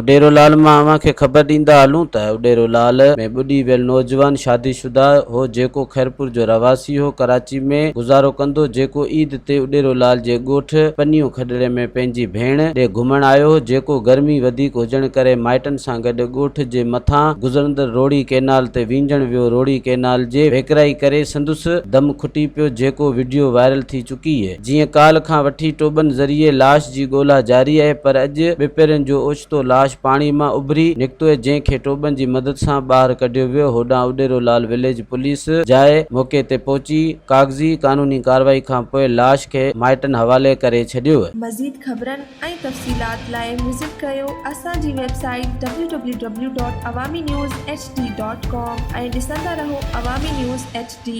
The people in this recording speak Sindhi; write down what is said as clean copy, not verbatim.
اڏيرو لال مان اوهان کي خبر ڏيندا هلون ته اڏيرو لال ۾ ٻڏي ويل نوجوان شادي شده هو جيڪو خيرپور جو رهواسي هو ڪراچي ۾ گذارو ڪندو جيڪو عيد تي اڏيرو لال جي ڳوٺ پنيو کڏڙي ۾ پنهنجي ڀيڻ ڏي گهمڻ آيو هو جيڪو گرمي وڌيڪ هجڻ ڪري مائٽن سان گڏ ڳوٺ جي مٿان گذرندڙ روهڙي ڪينال تي وينجهڻ ويو روهڙي ڪينال جي ويڪرائي ڪري سندس دم کٽي پيو جيڪو وڊيو وائرل ٿي چڪي. جيئن ڪالهه کان وٺي ٽوٻن ذريعي لاش جي ڳولا جاري آهي پر اڄ ٻپهرين جو اوچتو لاش پاڻي مان اڀري نڪتو جنهن کي ٽوٻن جي مدد سان ٻاهر ڪڍيو ويو هوڏانهن اڏيرو لال وليج پوليس جاء موقعي تي پهچي ڪاغذي قانوني ڪارروائي کانپوء لاش کي مائٽن حوالي ڪري ڇڏيو. مزيد خبرن ۽ تفصيلات لاء وزٽ ڪريو اسان جي website W W W dot Awami news H D dot com ۽ ڏسندا رهو عوامي نيوز ايڇ ڊي.